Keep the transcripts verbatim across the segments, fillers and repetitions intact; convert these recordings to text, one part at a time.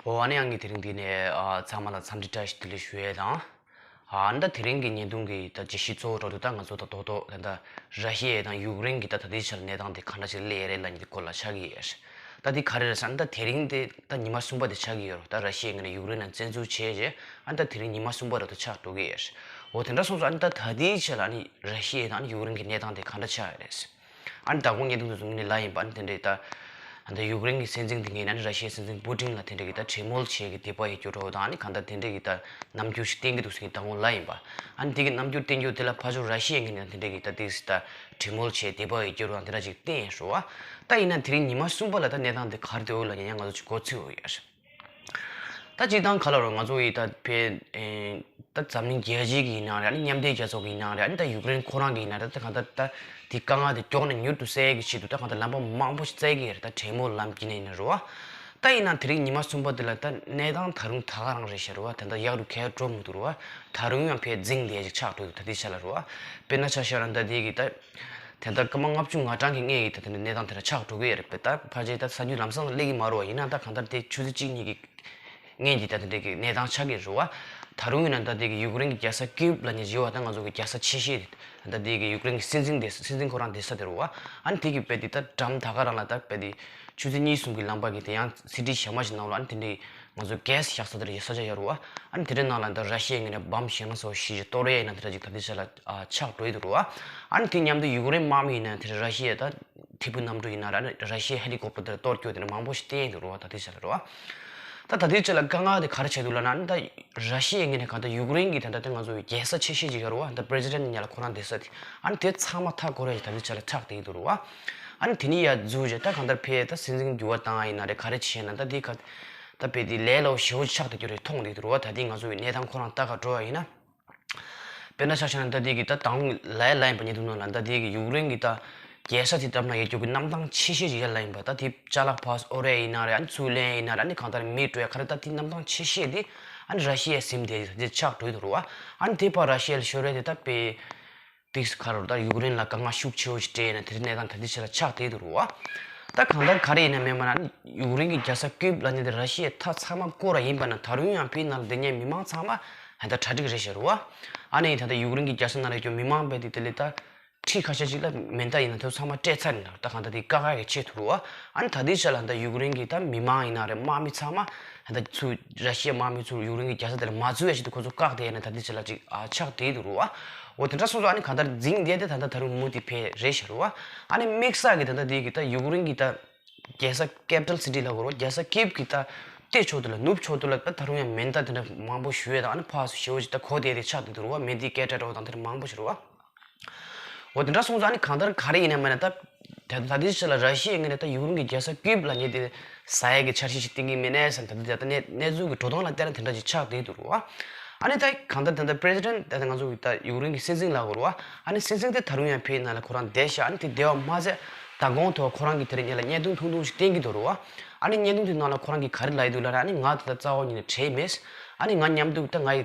ཨོ་ཨ་ནི་ཡང་གི་དེ་རིང་འདི་ནས་ཨ་ཚང་མ་ལ་འཚམས་འདྲི་བཀྲ་ཤིས་བདེ་ལེགས་ཞུ་ཡས་དང་། ཨ་ནི་ད་དེ་རིང་གི་བརྙན་ཐུང་གི་ད་བརྗོད་གཞི་གཙོ་བོ་འགྲོ་དུས་ད་ང་ཚོ་ད་རྡོག་རྡོག་ད་ད་ར་ཤི་ཡ་དང་ཡུཀ་རེན་གི་ད་ད་ལྟའི་ཆར་གནས་སྟངས་དེ་ག་འདྲ་ཞིག་སླེབས་ཡས་རེད་ལབ་མཁན་དེ་སྐོར་ལ་ཆགས་ཀྱི་ཡོད། ད་དེ་ག་རེ་རེད་ཟེར་ན་ད་དེ་རིང་དེ་ད་ཉི་མ་གསུམ་པ་དེ་ཆགས་ཀྱི་ཡོད་རེད། ད་ར་ཤི་ཡ་ངོས་ནས་ཡུཀ་རེན་ལ་བཙན་འཛུལ་བྱས་རྗེས་ཨ་ནི་ད་དེ་རིང་ཉི་མ་གསུམ་པ་རེད་ད་ཆགས་འགྲོ་གི་ཡོད། འོ་དེ་འདྲ་སོང་ཙང་ཨ་ནི་ད་ད་ལྟའི་ཆར་ལ་ཨ་ནི་ར་ཤི་ཡ་དང་ཨ་ནི་ཡུཀ་རེན་གི་གནས་སྟངས་དེ་ག་འདྲ་ཆགས་ཡོད་རེད། ཨ་ནི་ད་གོང་བརྙན་ཐུང་དེ་ཚོ་ངོས་ནས་ལབ་ཡིན་པ། ཨ་ནི་དེ་འདྲའི་ད་ད་ཡུཀ་རེན་གྱི་སྲིད་འཛིན་དེ་ངོས་ནས་ཨ་ནི་ར་ཤི་ཡའི་སྲིད་འཛིན་པུ་ཏིན་ལ་དེ་འདྲའི་གི་ད་གྲོས་མོལ་བྱེད་ཀྱི་དད་པ་ཡོད་རྒྱུ་རོགས་དང་ཨ་ནི་གང་ལྟར་དེ་འདྲའི་གི་ད་རྣམ་འགྱུར་ཞིག་བསྟན་གྱི་འདུག་ཟེར་གྱི་ད་གོང་ལབ་ཡིན་པ། ཨ་ནི་དེ་གི་རྣམ་འགྱུར་བསྟན་རྒྱུ་དེ་ལ་ཕར་ཕྱོགས་ར་ཤི་ཡའི་ངོས་ནས་དེ་འདྲའི་གི་ད་དེ་ད་གྲོས་མོལ་བྱེད་དད་པ་ཡོད་རྒྱུ་རོགས་དང་དེ་འདྲ་ཅིག་བསྟན་ཡོད་རེད་བ། ད་ཡིན་ན་དེ་རིང་ཉི་མ་གསུམ་པ་ལ་ད་གནས་སྟངས་དེ་ག་རེ་འདུག་ལབ་ཡིན་ན་ང་ཚོ་ཅིག་མགོ་ཚོས་ཡོད་རེད། ད་སྤྱིར་བཏང་ག་ལ་རོ་ང་ཚོ་ཡི་ད་ཕེ་ཨེ་ད་འཛམ་གླིང་རྒྱལ་སྤྱི་གི་ཡིན་ནའང་རེད། ཨ་ནི་མཉམ་འབྲེལ་རྒྱལ་ཚོགས་ཀྱི་ཡིན་ནའང་རེད། ཨ་ནི་ད་ཡུཀ་རེན་ཁོ་རང་གི་ཡིན་ནའང་རེད། ད་གང་ལྟར་ད་དེ་དཀའ་ངལ་དེ་མགྱོགས་ནས་མྱུར་དུ་སེལ་གྱི་ཆེད་དུ་ད་གང་ལྟར་ལམ་པ་མང་པོ་ཞིག་བཙལ་གྱི་ཡོད་རེད། ད་གྲོས་མོལ་ལམ་བརྒྱུད་ནས་ཡིན་ན་རེད་བ། ད་ཡིན་ནའང་དེ་རིང་ཉི་མ་གསུམ་པ་དེ་ལ་ད་གནས་སྟངས་ད་རུང་ད་ག་རང་རེད་ཤག་རེད་བ། ད་ལྟ་ཡག་རུ་ག་ཡང་འགྲོ་མི་འདུག་རེད་བ། ད་རུང་ཡང་ཕེ་འཛིང་བསྡད་ཅིག་ཆགས་འགྲོ་འདུག་ད་ལྟའི་ཆ་ལ་རེད་བ། དཔེར་ན་ཆ་བཞག་ན་ད་དེ་གི་ད། དེ་ལྟར་སྐར་མ་ལྔ་བཅུ་ང་གྲངས་ཀྱི་སྔོན་གྱི་ད་དེ་འདྲའི་གནས་སྟངས་དེ་འདྲ་ཆགས་འགྲོ་གི་ཡོད་རེད་པས། ད་ཕལ་ཆེར་ད་གསར་འགྱུར་ལམ་སང་སླེབས་ཀྱི་མ་རེད་བ། ཡིན་ནའང་ད་གང་ལྟར་དེ་ཆུ་ཚོད་གཅིག་གཉིས་ཀྱི་སྔོན་གྱི་ད་དེ་འདྲའི་གི་གནས་སྟངས་ཆགས་ཀྱི་རེད་བ། ད་རུང་ཡིན་ན་ད་དེ་གི་ཡུཀ་རེན་གྱི་རྒྱལ་ས་ཀིབ་ལབ་མཁན་ཅིག་ཡོད་བ། ད་ང་ཚོ་གི་རྒྱལ་ས་ཆེ་ཤོས་དེ་ད་དེ་གི་ཡུཀ་རེན་གྱི་སྲིད་འཛིན་དེ་སྲིད་འཛིན་ཁོ་རང་བསྡད་ས་དེ་རེད་བ། ཨ་ནི་དེ་གི་དཔེ་དེ་ད་འགྲམ་ད་ག་རང་ལ་ད་དཔེ་དེ་ཆུ་ཚོད་གཉིས་གསུམ་གྱི་ལམ་པ་གི་དེ་ཡང་སི་ཊི་གཞན་མ་ཞིག་ནང་ལ་ཨ་ནི་དེ་འདྲའི། ང་ཚོ་གྷེ་སི་བཞག་ས་དེར་ཡོད་ས་ཆ་ཡོད་རེད་བ། ཨ་ནི་དེ་འདྲའི་ནང་ལ་ད་ར་ཤི་ཡའི་ངོས་ནས་བམ་གཞན་མ་སོགས་ཤིག་གཏོར་ཡས་ཡིན་ན་དེ་འདྲ་ཅིག་ད་ལྟའི་ཆ་ལ་ཨ་ཆགས་འགྲོ་ཡི་འདུག་རེད་བ། ཨ་ནི་དེ་མཉམ་དུ་ཡུཀ་རེན་དམག་མི་ཡིན་ན་དེ་ར་ཤི་ཡ་ད་ཐི་གུ་གནམ་གྲུ་ཡིན་ན་ར་ར་ཤི་ཡའི་ཧེ་ལི་ཀོབ་ཊར་དེ་གཏོར་རྒྱུ་དེ་འདྲ་མང་པོ་ཞིག་བསྟན་ཡི་འདུག་རེད་བ། ད་ལྟའི་ཆ་ལ་རེད་བ། ད་ད་ལྟའི་ཆ་ལ་དཀའ་ངལ་དེ་ག་རེ་ཆགས་འདུག་ལབ་ན། ཨ་ནི་ད་ར་ཤི་ཡའི་ངོས་ནས་གང་ལྟར་ཡུཀ་རེན་གྱི་ད་ལྟ་ད་ང་ཚོ་རྒྱལ་ས་ཆེ་ཤོས་ཅིག་ཡོད་རེད་བ། ད་པི་རེ་སི་ཌེན་ཊི་ཉག་ལ་ཁོ་རང་བསྡད་ས་དེ། ཨ་ནི་དེ་ཚང་མ་མཐའ་བསྐོར་ཡ་ཞིག་ད་ལྟའི་ཆ་ལ་ཆགས་བསྡད་ཡི་འདུག་རེད་བ། ཨ་ནི་དེ་ནས་ཡར་འཛུལ་རྗེས་ད་གང་ལྟར་ཕེ་ད་སྲིད་འཛིན་འགྱུར་བ་བཏང་ཡ་ཡིན་ན་རེད། ག་རེ་བྱས་ན་ད་དེ་ག་ད་དཔེ་དེ་ལས་སླ་པོ་ཞེ་པོ་ཅིག་ཆགས་བསྡད་རྒྱུ་རེད་མཐོང་བསྡད་འདུག་རེད་བ། ད་དེ་ང་ཚོ་གི་གནས་སྟངས་ཁོ་རང་ལྟ་ག་འགྲོ་བ་ཡིན་ན། དཔེར་ན་ཆ་བཞག་ན་ད་དེ་གི་ད་དང་ལའི་ལའི་པ་ཉེ་དུ་ནང་ལ་ད་དེ་གི་ཡུཀ་རེན་གི་ད་རྒྱལ་ས་དེ་འགྲམ་ན་ཡོད་རྒྱུ་གི་གནམ་ཐང་ཆེ་ཤོས་ཅིག་ཡ་ལ་ཡིན་པ། ད་དེ་ཅ་ལག་ཕར་ཚུར་གཡུག་ཡིན་ན་རེད། ཨ་ནི་ཚུར་ལེན་ཡིན་ན་རེད། ཨ་ནི་གང་ལྟར་མི་འགྲོ་ཡ་ག་རེ་ད་དེ་གནམ་ཐང་ཆེ་ཤོས་དེ་ཨ་ནི་ར་ཤི་ཡའི་ཟིན་བསྡད་དེ་ཆགས་འགྲོ་ཡི་འདུག་རེད་བ། ཨ་ནི་དེ་ཕར་ར་ཤི་ཡ་ལ་ཤོར་རེད་དེ་ད་དཔེ། དེ་ག་རེ་ད་ཡུཀ་རེན་ལ་དཀའ་ངལ་ཤུགས་ཆེ་བོ་ཞིག་སྤྲད་ནས་དེ་འདྲའི་གནས་སྟངས་ད་ལྟའི་ཆ་ལ་ཆགས་བསྡད་འདུག་རེད་བ། ད་གང་ལྟར་ག་རེ་ཡིན་ན་མེད་མ་ན་ཡུཀ་རེན་གྱི་རྒྱལ་ས་ཀིབ་ལབ་མཁན་དེ་ར་ཤི་ཡས་མཐའ་ཚང་མ་བསྐོར་བ་ཡིན་པ་ན་ད་རུང་ཡང་དཔེ་ནང་ལ་བསྡད་མཁན་མི་མང་ཚང་མ་ད་གྲ་སྒྲིག་རེད་ཤག་རེད་བ། ཨ་ནི་ད་ལྟ་ཡུཀ་རེན་གྱི་རྒྱལ་ས་ནང་ལ་ཡོད་རྒྱུ་མི་མང་དཔེ་དེ་དེ་ལས་ད་ཁྲི་ཁ་ཤས་ཅིག་ལ་མེ་མདའ་ཡིན་ན་དེ་ཚང་མ་སྤྲད་ཚར་ནས་ད་གང་ལྟར་དེ་དཀའ་ཁག་གི་ཆེད་དུ་རེད་བ། ཨ་ནི་ད་ལྟའི་ཆ་ལ་ད་ཡུཀ་རེན་གྱི་ད་མི་མང་ཡིན་ན་རེད། དམག་མི་ཚང་མ་ད་ཚུར་ར་ཤི་ཡའི་དམག་མི་ཚུར་ཡུཀ་རེན་གྱི་རྒྱལ་ས་དེ་ལ་མ་འཛུལ་ཡ་ཆེད་དུ་ཁོ་ཚོ་བཀག་བསྡད་ཡ་ན་ད་ལྟའི་ཆ་ལ་ཅིག་ཨ་ཆགས་བསྡད་འདུག་རེད་བ། འོ་དེ་འདྲ་སོང་ཙང་ཨ་ནི་གང་ལྟར་འཛིང་བསྡད་དེ་ད་ལྟ་ད་རུང་མུ་མཐུད་ཕེ་རེད་ཤག་རེད་བ། ཨ་ནི་དམིགས་བསལ་གྱི་ད་ལྟ་དེ་གི་ད་ཡུཀ་རེན་གྱི་ད་རྒྱལ་ས་ཀེ་པི་ཊལ་སི་ཊི་ལ་གོ་རེད་བ། རྒྱལ་ས་ཀིབ་གི་ད་ལྟེ་ཕྱོགས་དེ་ལ་ནུབ་ཕྱོགས་དེ་ལ་ད་ད་རུང་ཡང་མེ་མདའ་དེ་འདྲ་མང་པོ་གཞུ་ཡས་དང་ཨ་ནི་ཕར་ཚུར་ཞེ་པོ་ཅིག་ད་གོ་བསྡད་དེ་ཆགས་བསྡད་འདུག་རེད་བ། མེ་མདའི་སྐད་སྒྲ་འདྲ་བོ་དང་དེ་འདྲ་མང་པོ་ཞིག་རེད་བ། འོ་དེ་འདྲ་སོང་ཙང་ཨ་ནི་གང་ལྟར་ག་རེ་ཡིན་ན་མིན་ན་ད་ད་ད་ལྟའི་ཆ་ལ་ར་ཤི་ཡའི་ངོས་ནས་ད་ཡུཀ་རེན་གྱི་རྒྱལ་ས་ཀིབ་ལབ་མཁན་དེ་ཟ་ཡས་ཀྱི་འཆར་གཞི་ཞིག་བཏིང་གི་མེད་ནས་ཟེར། ད་ལྟ་ད་ལྟ་གནས་གནས་ཚུལ་གྱི་འགྲོ་སྟངས་ལ་བལྟས་ན་དེ་འདྲ་ཅིག་ཆགས་བསྡད་འདུག་རེད་བ། ཨ་ནི་ད་གང་ལྟར་ད་ལྟ་པི་རེ་སི་ཌེན་ཊི་ད་ལྟ་ང་ཚོ་གི་ད་ཡུཀ་རེན་གྱི་སྲིད་འཛིན་ལབ་དགོས་རེད་བ། ཨ་ནི་སྲིད་འཛིན་དེ་ད་རུང་ཡང་ཕེའི་ནང་ལ་ཁོ་རང་བསྡད་ཤག་ཨ་ནི་དེ་བསྡད་པ་མ་ཟད་མདང་དགོང་ཐོག་ཁོ་རང་གིས་དེ་རིང་ངེད་ལ་བརྙན་ཐུང་ཐུང་ཐུང་ཞིག་བསྟན་གྱི་འདུག་རེད་བ། ཨ་ནི་བརྙན་ཐུང་དེ་ནང་ལ་ཁོ་རང་གིས་ག་རེ་ལབ་ཀྱི་འདུག་ལབ་ན། ཨ་ནི་ང་ད་ལྟ་རྩ་བ་ཉིད་ནས་བྲེལ་མེད། ཨ་ནི་ང་མཉམ་དུ་ད་ང་ཡི་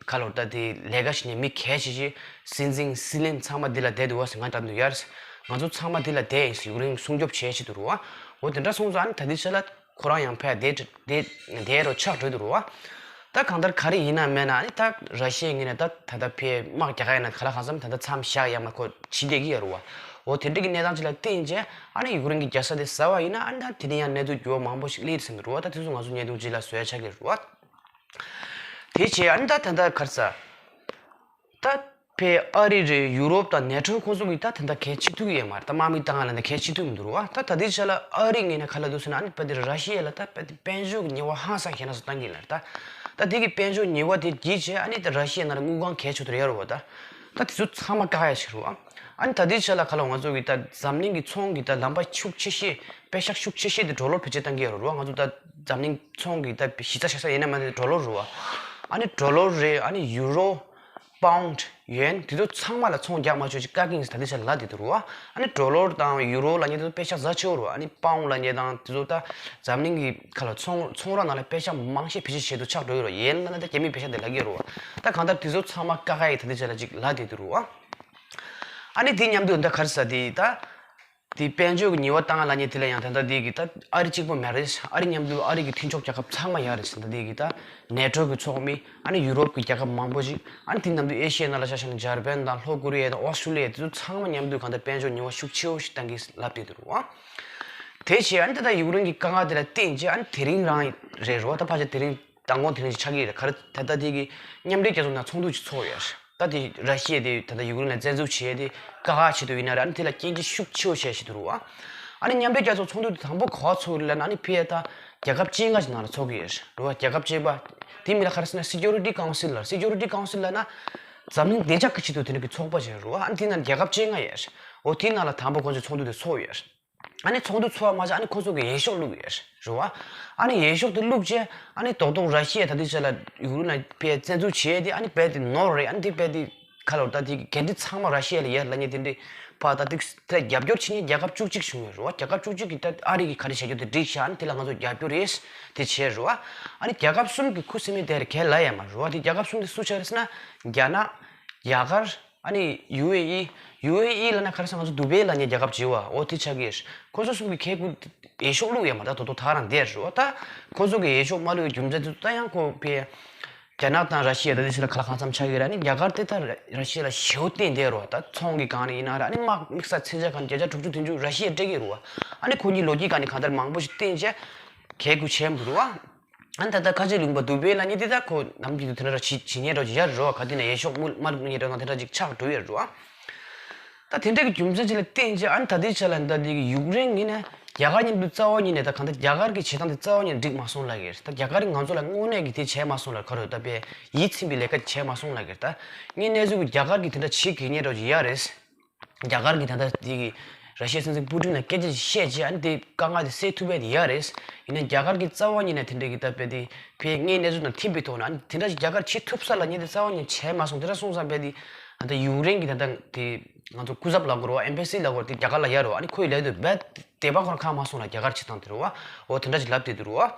ག་ལོར་ད་དེ་ལས་ཀ་བྱེད་མཁན་མི་གལ་ཆེ་ཆེ། སྲིད་འཛིན་སྲིད་བློན་ཚང་མ་འདི་ལ་བསྡད་འདུག་བ་ཟེར། ང་འགྲམ་དུ་ཡར་ཟེར། ང་ཚོ་ཚང་མ་འདི་ལ་བསྡད་ཡིན་ཟེར། ཡུཀ་རེན་སྲུང་སྐྱོབ་བྱེད་བྱེད་དུ་རུ་བ། འོ་དེ་འདྲ་སོང་ཙང་ཨ་ནི་ད་འདི་ཆ་ལ་ཁོ་རང་ཡང་ཕར་བསྡད་བསྡད་བསྡད་རོ་ཆགས་འགྲོ་དུ་རུ་བ། ད་གང་ལྟར་ག་རེ་ཡིན་ན་མེད་ན་ཨ་ནི་ད་ར་ཤི་ཡའི་ངོས་ནས་ད་ད་ལྟ་ཕར་དམག་རྒྱག་ག་ཡིན་ན་ག་ལ་གང་འཚམ་ད་ལྟ་མཚམས་བཞག་ཡ་མ་ཁོ་བྱེད་བསྡད་ཀྱི་ཡོད་རུ་བ། འོ་དེ་འདྲ་གི་གནས་སྟངས་ཅིག་ལ་བརྟེན་བྱས་ཨ་ནི་ཡུཀ་རེན་གྱི་རྒྱལ་ས་དེ་ཟ་བ་ཡིན་ན་ཨ་ནི་ད་དེ་ནས་ཡང་གནས་ཚུལ་འགྱུར་བ་མང་པོ་ཞིག་སླེབས་ཟིན་རུ་བ། ད་དེ་ཚོ་ང་ཚོ་བརྙན་ཐུང་ཅིག་ལ་བཟོ་ཡ་ཆགས་ཀྱི་རུ་བ། དེ་བྱས་ཨ་ནི་ད་ད་ལྟ་ག་རེ་ཟ། ད་ཕེ་ཨ་རི་རེད། ཡུ་རོབ་དང་ནེ་ཊོ་ཁོ་ཚོ་གིས་ད་ད་ལྟ་གལ་ཆེ་ཐུག་གི་ཡོད་མ་རེད། ད་དམག་མི་བཏང་ང་ལ་ད་གལ་ཆེ་ཐུག་མི་འདུག་རུ་བ། ད་ད་ལྟའི་ཆ་ལ་ཨ་རི་ངོས་ནས་ག་ལབ་འདུག་ཟེར་ན་ཨ་ནི་ཕ་དེ་ར་ཤི་ཡ་ལ་ད་ཕ་དེ་དཔལ་འབྱོར་གྱི་ཉེས་པ་ཧང་སང་ཞེ་ན་སོ་བཏང་གི་ཡིན་ལ། ད་ད་དེ་གི་དཔལ་འབྱོར་ཉེས་པ་དེ་བརྒྱུད་བྱས་ཨ་ནི་ད་ར་ཤི་ཡའི་ནང་ལ་དངུལ་ཁང་གལ་ཆེ་ཐུག་རེད་ཡ་རུ་བ། ད་ད་དེ་ཚོ་ཚང་མ་བཀག་ཡ་ཆེ་རུ་བ། ཨ་ནི་ད་ལྟའི་ཆ་ལ་ག་ལ་ང་ཚོ་གི་ད་འཛམ་གླིང་གི་ཚོང་གི་ད་ལམ་པ་ཤུགས་ཆེ་ཤོས་པེ་ཤག་ཤུགས་ཆེ་ཤོས་དེ་ཌོ་ལར་བེད་སྤྱོད་བཏང་གི་ཡོད་རེད་རུ་བ། ང་ཚོ་ད་འཛམ་གླིང་ཚོང་གི་ད་གཞི་རྩ་བཞག་ས་ཡིན་ན་མ་ནི་ཌོ་ལར་རུ་བ། ཨ་ནི་ཌོ་ལར་རེད། ཨ་ནི་ཡུ་རོ། པའུན་ཌི། ཡུ་ཨེན། དེ་ཚོ་ཚང་མ་ལ་ཚོང་རྒྱག་མ་ཆོག་ཅིག་བཀག་གི་ཡིན་ཟེར་ད་ལྟའི་ཆ་ལ་ལབ་བསྡད་འདུག་རུ་བ། ཨ་ནི་ཌོ་ལར་དང་ཡུ་རོ་ལབ་མཁན་དེ་ཚོ་པེ་ཤག་ཟ་ཆེ་བོ་རུ་བ། ཨ་ནི་པའུན་ཌི་ལབ་མཁན་དང་དེ་ཚོ་ད་འཛམ་གླིང་གི་ཁ་ལ་ཚོང་ཚོང་ར་ནང་ལ་པེ་ཤག་མང་ཤོས་བེད་སྤྱོད་བྱེད་དུ་ཆགས་འགྲོ་གི་རུ་བ། ཡུ་ཨེན་ལབ་ན་ད་རྒྱ་མིས་པེ་ཤག་དེ་ལབ་ཀྱི་རུ་བ། ད་གང་ལྟར་དེ་ཚོ་ཚང་མ་བཀག་ཡ་ཡི་ད་ལྟའི་ཆ་ལ་ཅིག་ལབ་བསྡད་འདུག་རུ་བ། ཨ་ནི་དེ་མཉམ་དུ་ད་ག་རེ་ཟ་དེ་ད། དེ་དཔལ་འབྱོར་གྱི་ཉེས་པ་བཏང་ལབ་མཁན་དེ་ལ་ཡང་ད་ལྟ་དེ་གི་ད་ཨ་རི་གཅིག་པོ་མ་རེད། ཨ་རི་མཉམ་དུ་ཨ་རི་གི་མཐུན་ཕྱོགས་རྒྱལ་ཁབ་ཚང་མ་ཡོད་རེད། ད་ལྟ་དེ་གི་ད་ནེ་ཊོ་གི་ཚོགས་མི། ཨ་ནི་ཡུ་རོབ་ཀྱི་རྒྱལ་ཁབ་མང་པོ་ཞིག་ཨ་ནི་དེ་མཉམ་དུ་ཨེ་ཤི་ཡའི་ནང་ལ་ཆ་བཞག་ན་འཇར་པན་དང་ལྷོ་ཀོ་རི་ཡ་དང་ཨོ་སི་ཀྲོ་ལི་ཡ་དེ་ཚོ་ཚང་མ་མཉམ་དུ་གང་ལྟར་དཔལ་འབྱོར་ཉེས་པ་ཤུགས་ཆེ་བོ་ཞིག་བཏང་གི་ལབ་བསྡད་འདུག་རེད་བ། དེ་བྱས་ཨ་ནི་ད་ལྟ་ཡུཀ་རེན་གྱི་དཀའ་ངལ་དེ་ལ་བརྟེན་བྱས་ཨ་ནི་དེ་རིང་རང་རེད་རེད་བ། ད་ཕལ་ཆེར་དེ་རིང་མདང་དགོང་དེ་རིང་ཞིག་ཆགས་ཀྱི་རེད། ག་རེ་ད་ལྟ་དེ་གི་མཉམ་འབྲེལ་རྒྱལ་ཚོགས་ནང་ཚོགས་འདུ་ཞིག་ཚོགས་ཡོད་རེད། ད་དེ་ར་ཤི་ཡ་དེ་ད་ལྟ་ཡུཀ་རེན་ལ་བཙན་འཛུལ་བྱས་ཏེ་དཀའ་ངལ་ཆེད་དུ་ཡིན་ན་རེད། ཨ་ནི་དེ་ལ་སྐྱོན་བརྗོད་ཤུགས་ཆེ་བོ་བྱས་བྱས་འདུག་རེད་བ། ཨ་ནི་མཉམ་འབྲེལ་རྒྱལ་ཚོགས་ཚོགས་འདུ་དེ་དང་པོ་ག་པར་ཚོགས་ཡོད་རེད་ལབ་ན་ཨ་ནི་ཕ་གི་ད་རྒྱལ་ཁབ་བཅོ་ལྔ་ཞིག་ནང་ལ་ཚོགས་ཀྱི་ཡོད་རེད་བ། རྒྱལ་ཁབ་བཅོ་ལྔ། དེ་མིང་ལ་ག་རེ་ཟེར་ན་སི་ཀུ་རི་ཊི་ཀའུན་སིལ་ལབ། སི་ཀུ་རི་ཊི་ཀའུན་སིལ་ལབ་ན་འཛམ་གླིང་བདེ་འཇགས་ཀྱི་ཆེད་དུ་དེ་འདྲ་གི་ཚོགས་པ་ཞིག་རེད་བ། ཨ་ནི་དེ་ནང་རྒྱལ་ཁབ་བཅོ་ལྔ་ཡོད་རེད། འོ་དེ་ནང་ལ་དང་པོ་ཁོང་ཚོས་ཚོགས་འདུ་དེ་ཚོགས་ཡོད་རེད། ཨ་ནི་ཚོགས་འདུ་ཚོགས་པ་མ་ཟད་ཨ་ནི་ཁོ་ཚོ་གི་འོས་ཤོག་བླུགས་ཡོད་རེད་བ། ཨ་ནི་འོས་ཤོག་དེ་བླུགས་རྗེས་ཨ་ནི་རྡོག་རྡོག་ར་ཤི་ཡ་ད་ལྟའི་ཆ་ལ་ཡུཀ་རེན་ལ་ཕར་བཙན་འཛུལ་བྱས་ཏེ་ཨ་ནི་རྦད་དེ་ནོར་རེད། ཨ་ནི་དེ་རྦད་དེ་ག་ལབ་ད་དེ་འགན་འཁྲི་ཚང་མ་ར་ཤི་ཡ་ལ་ཡོད་ལབ་མཁན་དེ་འདྲ་ཕར་ད་དེ་དེ་རྒྱབ་སྐྱོར་བྱེད་མཁན་རྒྱལ་ཁབ་བཅུ་གཅིག་བྱུང་ཡོད་རེད་བ། རྒྱལ་ཁབ་བཅུ་གཅིག་གིས་ད་ཨ་རི་གིས་ག་རེ་བྱ་རྒྱུ་དེ་འགྲིག་ཤག་ཨ་ནི་དེ་ལ་ང་ཚོ་རྒྱབ་སྐྱོར་རེད་དེ་བྱས་རེད་བ། ཨ་ནི་རྒྱལ་ཁབ་གསུམ་གྱི་ཁུ་སིམ་མེ་དེ་རེད། ག་ལབ་ཡ་མ་རེད་བ། དེ་རྒྱལ་ཁབ་གསུམ་དེ་སུ་ཆགས་རེད་ཟེར་ན་རྒྱ་ནག་རྒྱ་གར། ཨ་ནི་ཡུ་ཨེ་ཨི། ཡུ་ཨེ་ཨི་ལབ་ན་ག་རེ་ཟེར། ང་ཚོ་དུ་བེ་ལབ་མཁན་རྒྱལ་ཁབ་ཅིག་ཡོད་བ། འོ་དེ་ཆགས་ཀྱི་རེད། ཁོ་ཚོ་གསུམ་གྱིས་ཁོ་ཚོ་འོས་ཤོག་བླུགས་ཡོད་མ་རེད། ད་དོ་དོ་ཐག་རང་བསྡད་རེད་བ། ད་ཁོ་ཚོ་གིས་འོས་ཤོག་མ་བླུགས་པའི་རྒྱུ་མཚན་དེ་ད་ཡང་ཁོ་ཕར་རྒྱ་ནག་དང་ར་ཤི་ཡ་ད་དེ་ཕྱི་ལ་ག་ལ་གང་འཚམ་ཆགས་ཀྱི་རེད། ཨ་ནི་རྒྱ་གར་དེ་ད་ར་ཤི་ཡ་ལ་ཞེ་པོ་བརྟེན་བསྡད་རེད་བ། ད་ཚོང་གི་སྒང་ནས་ཡིན་ན་རེད། ཨ་ནི་དམག་དམིགས་བསལ་མཚོན་ཆ་སྒང་ནས་བརྒྱ་ཆ་དྲུག་ཅུ་བདུན་ཅུ་ར་ཤི་ཡས་སྤྲད་ཀྱི་རེད་བ། ཨ་ནི་ཁོ་གཉིས་ལོ་རྒྱུས་སྒང་ནས་གང་ལྟར་མང་པོ་ཞིག་བརྟེན་བྱས་ཁོ་ཚོས་བྱས་ཡོད་རེད་བ། ཨ་ནི་ད་ལྟ་ཁ་ཆེ་ལུང་པ་དུ་བེ་ལབ་མཁན་དེ་ད་ཁོ་ནམ་རྒྱུན་དུ་དེ་འདྲ་ར་བྱེད་བྱེད་མཁན་འདྲ་ཅིག་ཡོད་རེད་བ། ག་དུས་ན་འོས་ཤོག་མ་བླུགས་མཁན་འདྲ་དང་དེ་འདྲ་ཅིག་ཆགས་འགྲོ་ཡོད་རེད་བ། ད་དེ་འདྲ་གི་རྒྱུ་མཚན་ཅིག་ལ་བརྟེན་བྱས་ཨ་ནི་ད་ལྟའི་ཆ་ལ་ད་ལྟའི་གི་ཡུཀ་རེན་ངོས་ནས་རྒྱ་གར་མཉམ་དུ་རྩ་བ་ཉིད་ནས་ད་གང་ལྟར་རྒྱ་གར་གྱི་བྱེད་སྟངས་དེ་རྩ་བ་ཉིད་ནས་འགྲིག་མ་སོང་ལབ་ཀྱི་རེད། ད་རྒྱ་གར་གྱིས་ང་ཚོ་ལ་དངོས་གནས་ཀྱི་དེ་བྱས་མ་སོང་ལབ། ག་རེ་ད་དཔེ་ཡིད་ཚིམ་པའི་ལས་ཀ་བྱས་མ་སོང་ལབ་ཀྱི་རེད། ད་ངས་གནས་ཚུལ་གྱི་རྒྱ་གར་གྱིས་དེ་འདྲ་བྱེད་དགོས་མཁན་འདྲ་ཅིག་ཡོད་རེད། རྒྱ་གར་གྱིས་ད་ལྟ་དེ་གི་ར་ཤི་ཡའི་སྲིད་འཛིན་པུ་ཏིན་ལ་སྐད་ཆ་ཞིག་བཤད་རྗེས་ཨ་ནི་དེ་དཀའ་ངལ་དེ་སེལ་ཐུབ་པ་དེ་ཡོད་རེད། ཡིན་ནའི་རྒྱ་གར་གྱིས་རྩ་བ་ཉིད་ནས་དེ་འདྲ་གི་ད་དཔེ་དེ་ཕར་ངའི་གནས་ཚུལ་དང་མཐུན་པའི་ཐོག་ནས་ཨ་ནི་དེ་འདྲ་ཞིག་རྒྱ་གར་བྱེད་ཐུབ་ས་ལབ་མཁན་དེ་རྩ་བ་ཉིད་ནས་བྱས་མ་སོང་། དེ་འདྲ་སོང་ཙང་རྦད་དེ་ད་ལྟ་ཡུཀ་རེན་གྱི་ད་ལྟ་དེ་ང་ཚོ་སྐུ་ཚབ་ལབ་དགོས་རེད་བ། ཨེམ་བྷེ་སི་ལབ་དགོས་རེད། དེ་རྒྱ་གར་ལ་ཡོད་རེད་བ། ཨ་ནི་ཁོ་ཡི་ལབ་དུས་རྦད་དེ་དད་པ་ཁོ་རང་ཁེངས་མ་སོང་ལབ། རྒྱ་གར་བྱེད་སྟངས་དེ་རེད་བ། འོ་དེ་འདྲ་ཞིག་ལབ་བསྡད་འདུག་རེད་བ།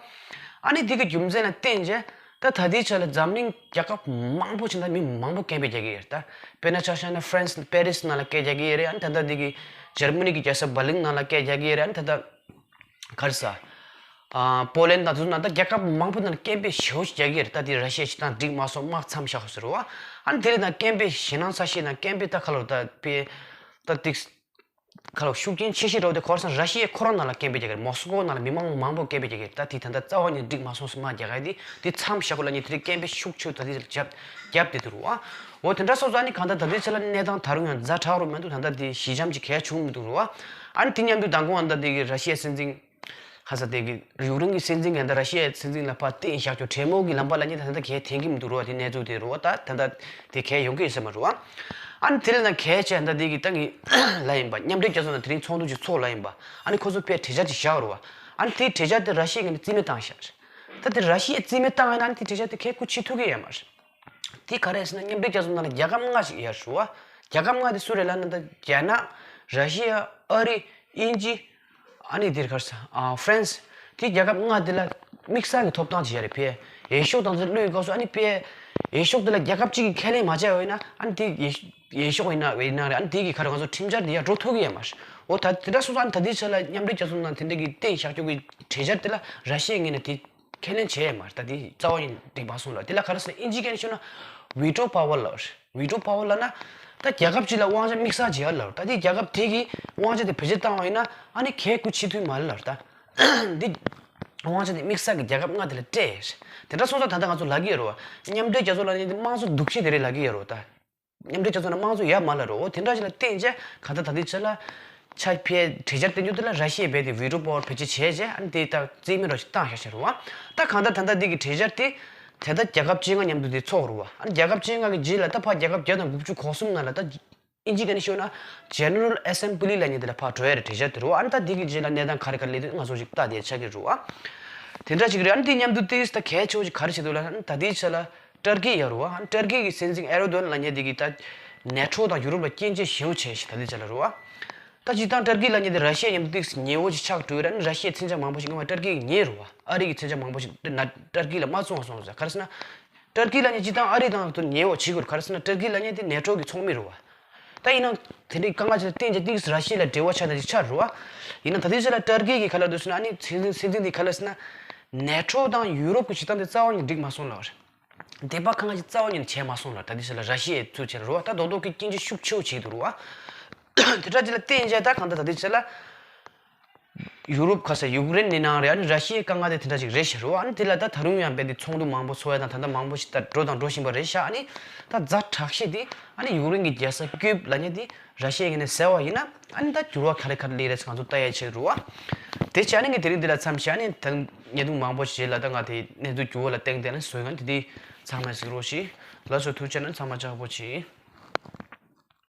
ཨ་ནི་དེ་གི་རྒྱུ་མཚན་ལ་བརྟེན་བྱས་ད་ད་ལྟའི་ཆ་ལ་འཛམ་གླིང་རྒྱལ་ཁབ་མང་པོ་ཅིག་ནང་མི་མང་པོ་སྐད་འབོད་རྒྱག་གི་ཡོད་རེད། ད་དཔེར་ན་ཆ་བཞག་ན་ཧྥ་རན་སི་པེ་རིས་ནང་ལ་སྐད་རྒྱག་གི་ཡོད་རེད། ཨ་ནི་ད་ལྟ་འདི་གི་འཇར་མ་ནི་གི་རྒྱལ་ས་འབར་ལིན་ནང་ལ་སྐད་རྒྱག་གི་ཡོད་རེད། ཨ་ནི་ད་ལྟ་ག་རེ་ཟ། ཨ་པོ་ལན་དང་དེ་ཚོ་ནང་ད་རྒྱལ་ཁབ་མང་པོ་ནང་ལ་སྐད་འབོད་ཞེ་པོ་ཅིག་རྒྱག་གི་ཡོད་རེད། ད་འདི་ར་ཤི་ཡའི་བྱེད་སྟངས་འགྲིག་མ་སོང་དམག་མཚམས་བཞག་ཟེར་བ། ཨ་ནི་དེ་རེད། ད་སྐད་འབོད་ཞེད་སྣང་ཚ་ཤོས་ནང་སྐད་འབོད་ད་ག་ལབ་ད་དཔེ་ད་ཏིག་ཁ་ལོ་ཤུགས་རྐྱེན་ཆེ་ཤོས་རེད་དེ་ཁོ་རང་ར་ཤི་ཡ་ཁོ་རང་ནང་ལ་སྐད་འབོད་རྒྱག་གི་རེད། མོ་སི་ཀོ་ནང་ལ་མི་མང་མང་པོ་སྐད་འབོད་རྒྱག་གི་རེད། ད་དེ་ད་ལྟ་རྩ་བ་ཉིད་འགྲིག་མ་སོང་ཟེར་དམག་རྒྱག་ག་དེ་དེ་མཚམས་བཞག་དགོས་ལབ་མཁན་དེ་རིགས་སྐད་འབོད་ཤུགས་ཆེ་ད་དེ་རྒྱབ་རྒྱབ་བསྡད་འདུག་རེད་བ། འོ་དེ་འདྲ་སོང་ཙང་ནི་གང་ལྟར་ད་ལྟའི་ཆ་ལ་གནས་སྟངས་ད་རུང་ཡང་ཛ་དྲག་རུ་མི་འདུག་ད་ལྟ་དེ་ཞི་འཇམ་ཅིག་གང་ཡང་བྱུང་མི་འདུག་རེད་བ། ཨ་ནི་དེ་མཉམ་དུ་མདང་དགོང་ཨ་ད་དེ་གི་ར་ཤི་ཡའི་སྲིད་འཛིན་ཁ་ས་དེ་གི་ཡུཀ་རེན་གྱི་སྲིད་འཛིན་གྱིས་ད་ར་ཤི་ཡའི་སྲིད་འཛིན་ལ་ཕར་བསྟན་བཞག་རྒྱུ་གྲོས་མོལ་གྱི་ལམ་པ་ལབ་མཁན་དེ་ད་ལྟ་གང་ཡང་ཐོན་གྱི་མི་འདུག་རེད་བ། དེ་གནས་ཚུལ་དེ་རེད་བ། ད་ད་ལྟ་དེ་གང་ཡང་ཡོང་གི་ཡོད་ས་མ་རེད་བ། ཨ་ནི་དེ་ལས་ན་གལ་ཆེ་ད་འདི་གི་ད་ངས་ལབ་ཡིན་པ། མཉམ་འབྲེལ་རྒྱལ་ཚོགས་ནང་དེ་རིང་ཚོགས་འདུ་ཅིག་ཚོགས་ལབ་ཡིན་པ། ཨ་ནི་ཁོ་ཚོ་ཕར་གྲོས་འཆར་ཅིག་བཞག་རེད་བ། ཨ་ནི་དེའི་གྲོས་འཆར་དེ་ར་ཤི་ཡའི་ངོས་ནས་རྩིས་མེད་བཏང་བཞག་རེད། ད་དེ་ར་ཤི་ཡས་རྩིས་མེད་བཏང་ཡོད་ན་ཨ་ནི་དེ་གྲོས་འཆར་དེ་ཁོས་གོ་ཆོད་ཐུབ་ཀྱི་ཡོད་མ་རེད། དེ་ག་རེ་ཟེར་ན་མཉམ་འབྲེལ་རྒྱལ་ཚོགས་ནང་ལ་རྒྱལ་ཁབ་ལྔ་ཞིག་ཡོད་རེད་བ། རྒྱལ་ཁབ་ལྔ་དེ་སུ་རེད་ལབ་ན་ད་རྒྱ་ནག་ར་ཤི་ཡ། ཨ་རི། དབྱིན་ཇི། ཨ་ནི་འདིར་ག་རེ་ཟ། ཨ་ཧྥ་རན་སི། དེ་རྒྱལ་ཁབ་ལྔ་དེ་ལ་དམིགས་བསལ་གྱི་ཐོབ་ཐང་ཅིག་ཡོད་རེད། ཕར་འོས་ཤོག་དང་དེ་བླུགས་སྐབས་སུ་ཨ་ནི་ཕར་འོས་ཤོག་དེ་ལ་རྒྱལ་ཁབ་གཅིག་གིས་ཁས་ལེན་མ་བྱས་པ་ཡིན་ན་ཨ་ནི་དེ་འོས་འོས་ཤོག་ཡིན་ན་ཡིན་ན་རེད། ཨ་ནི་དེ་གི་ག་རེ་ང་ཚོ་ཁྲིམས་འཆར་དེ་ཡར་འགྲོ་ཐུབ་ཀྱི་ཡོད་མ་རེད། འོ་ད་དེ་འདྲ་སོང་ཙང་ཨ་ནི་ད་ལྟའི་ཆ་ལ་མཉམ་འབྲེལ་རྒྱལ་ཚོགས་ནང་དེ་འདྲ་གི་བཏིང་བཞག་རྒྱུ་གི་གྲོས་འཆར་དེ་ལ་ར་ཤི་ཡའི་ངོས་ནས་དེ་ཁས་ལེན་བྱས་ཡོད་མ་རེད། ད་དེ་རྩ་བ་ཉིད་འགྲིག་མ་སོང་ལབ། དེ་ལ་ག་རེ་ཟེར་ན་དབྱིན་ཇིའི་སྐད་ནས་ཤོད་ན་ཝི་ཊོ་པ་ཝར་ལབ་རེད། ཝི་ཊོ་པ་ཝར་ལབ་ན། ད་རྒྱལ་ཁབ་གཅིག་ལ་དབང་ཆ་དམིགས་བསལ་བྱེད་ཡ་ལབ། ད་དེ་རྒྱལ་ཁབ་དེ་གིས་དབང་ཆ་དེ་བེད་སྤྱོད་བཏང་བ་ཡིན་ན་ཨ་ནི་ཁོས་གོ་ཆོད་ཐུབ་མ་རེད་ལབ་ད། འདི་དབང་ཆ་དེ་དམིགས་བསལ་གྱི་རྒྱལ་ཁབ་ལྔ་དེ་ལ་སྤྲད་ཡོད་རེད། དེ་འདྲ་སོང་ཙང་ད་ལྟ་ང་ཚོ་ལབ་ཀྱི་ཡོད་རེད་བ། མཉམ་འབྲེལ་རྒྱལ་ཚོགས་ལབ་མཁན་དེ་དམངས་གཙོ་སྡུག་ཤོས་དེ་རེད་ལབ་ཀྱི་ཡོད་རེད་བ་ད། མཉམ་འབྲེལ་རྒྱལ་ཚོགས་ནང་དམངས་གཙོ་ཡོད་མ་རེད་རོ། འོ་དེ་འདྲ་ཞིག་ལ་བརྟེན་བྱས་གང་ལྟར་ད་ལྟའི་ཆ་ལ་ཆ་ཕར་གྲོས་འཆར་བཏོན་རྒྱུ་དེ་ལ་ར་ཤི་ཡས་རྦད་དེ་ཝི་ཊོ་པ་ཝར་བེད་སྤྱོད་བྱས་བྱས་ཨ་ནི་དེ་ད་རྩིས་མེད་རོགས་ཞིག་བཏང་བཞག་བཞག་རེད་བ། ད་གང་ལྟར་ད་ལྟ་འདི་གི་གྲོས་འཆར་དེ་ད་ལྟ་རྒྱལ་ཁབ་བཅོ་ལྔ་མཉམ་དུ་དེ་ཚོགས་རེད་བ། ཨ་ནི་རྒྱལ་ཁབ་བཅོ་ལྔ་གི་རྗེས་ལ་ད་ཕར་རྒྱལ་ཁབ་བརྒྱ་དང་དགུ་བཅུ་གོ་གསུམ་ནང་ལ་ད་དབྱིན་ཇིའི་སྐད་ནས་ཤོད་ན་ཇེ་ནེ་རལ་ཨེ་སེམ་བྷི་ལི་ལབ་མཁན་དེ་ལ་ཕར་འགྲོ་ཡ་རེད། གྲོས་འཆར་དེ་རེད་བ། ཨ་ནི་ད་འདི་གི་རྗེས་ལ་གནས་སྟངས་ག་རེ་ག་རེ་སླེབས་དུས་ང་ཚོ་ཞིག་ལྟ་བསྡད་ཆགས་ཀྱི་རེད་བ། དེ་འདྲ་ཞིག་རེད། ཨ་ནི་དེ་མཉམ་དུ་ཏིས་ད་གལ་ཆེ་བོ་ཞིག་ག་རེ་བྱེད་འདུག་ལབ་ན་ད་ལྟའི་ཆ་ལ། ཏར་ཀི་ཡོད་རེད་བ། ཨ་ནི་ཏར་ཀི་གི་སྲིད་འཛིན་ཨེར་ཌོ་གྷན་ལབ་མཁན་དེ་གིས་ད་ནེ་ཊོ་དང་ཡུ་རོབ་ལ་སྐྱོན་བརྗོད་ཞེ་པོ་བྱས་ཤག་ད་ལྟའི་ཆ་ལ་རེད་བ། ད་སྤྱིར་བཏང་ཏར་ཀི་ལབ་མཁན་དེ་ར་ཤི་ཡ་མཉམ་དུ་ཏོག་ཙམ་ཉེ་བོ་ཞིག་ཆགས་འགྲོ་ཡོད་རེད། ཨ་ནི་ར་ཤི་ཡའི་མཚོན་ཆ་མང་པོ་ཞིག་སྔོན་མ་ཏར་ཀི་གིས་ཉོས་རེད་བ། ཨ་རི་གི་མཚོན་ཆ་མང་པོ་ཞིག་ཏར་ཀི་ལ་མ་བཙོང་བ་སོང་ཟེར། ག་རེ་ཟེར་ན། ཏར་ཀི་ལབ་མཁན་སྤྱིར་བཏང་ཨ་རི་དང་དུ་ཉེ་བོ་བྱེད་དགོས་རེད། ག་རེ་ཟེར་ན་ཏར་ཀི་ལབ་མཁན་དེ་ནེ་ཊོ་གི་ཚོགས་མི་རེད་བ། ད་ཡིན་ན་དེ་འདྲའི་དཀའ་ངལ་ཅིག་ལ་བརྟེན་བྱས་ཏིག་ར་ཤི་ཡ་ལ་འབྲེལ་བ་ཆགས་ན་ཅིག་ཆགས་རེད་བ། ཡིན་ན་ད་ལྟའི་ཆ་ལ་ཏར་ཀི་གིས་ག་ལབ་འདུག་ཟེར་ན། ཨ་ནི་སྲིད་འཛིན་སྲིད་འཛིན་དེ་ག་ལབ་ཟེར་ན། ནེ་ཊོ་དང་ཡུ་རོབ་ཀྱི་བྱེད་སྟངས་དེ་རྩ་བ་ནས་འགྲིག་མ་སོང་ལབ་རེད། དེ་པ་གང་ཅི་རྩ་བ་ཉིད་ནས་བྱས་མ་སོང་ལ། ད་ལྟའི་ཆ་ལ་ར་ཤི་ཡའི་ཚུལ་བྱས་རེད་བ། ད་རྡོག་རྡོག་གི་སྐྱིན་ཆ་ཤུགས་ཆེ་བོ་བྱེད་འདུག་རེད་བ། དེ་འདྲ་ཅིག་ལ་བརྟེན་བྱས་ད་གང་ལྟར་ད་ལྟའི་ཆ་ལ་ཡུ་རོབ་ཁ་ས་ཡུཀ་རེན་ནི་ནང་རེད། ཨ་ནི་ར་ཤི་ཡའི་དཀའ་ངལ་དེ་དེ་འདྲ་ཅིག་རེད་ཤག་རེད་བ། ཨ་ནི་དེ་ལ་ད་ད་རུང་ཡང་རྦད་དེ་ཚོགས་འདུ་མང་པོ་ཚོགས་ཡ་དང་ད་ལྟ་མང་པོ་ཞིག་ད་འགྲོ་དང་འགྲོ་བཞིན་པ་རེད་ཤག་ཨ་ནི་ད་ཛ་དྲག་ཤོས་དེ་ཨ་ནི་ཡུཀ་རེན་གྱི་རྒྱལ་ས་ཀིབ་ལབ་མཁན་དེ་ར་ཤི་ཡའི་ངོས་ནས་ཟེར་བ་ཡིན་ན། ཨ་ནི་ད་འགྱུར་བ་ག་རེ་ག་རེ་སླེབས་རེད་ང་ཚོ་ལྟ་ཡ་ཆེད་རེད་བ། དེ་བྱས་ཨ་ནི་ངས་དེ་རིང་འདི་ལ་མཚམས་བཞག་ཨ་ནི་ད་བརྙན་ཐུང་མང་པོ་ཞིག་ལ་ད་ང་དེ་གནས་ཚུལ་འགྱུར་བ་ལ་བརྟེན་ཏེ་ཨ་ནི་བཟོས་ཡོད། དེ་དེ་ཚང་མས་གཟིགས་རོགས་ཞེས། ལགས་སོ། ཐུགས་རྗེ་གནང་། ཚང་མ་ལྕགས་པོ་བྱེད།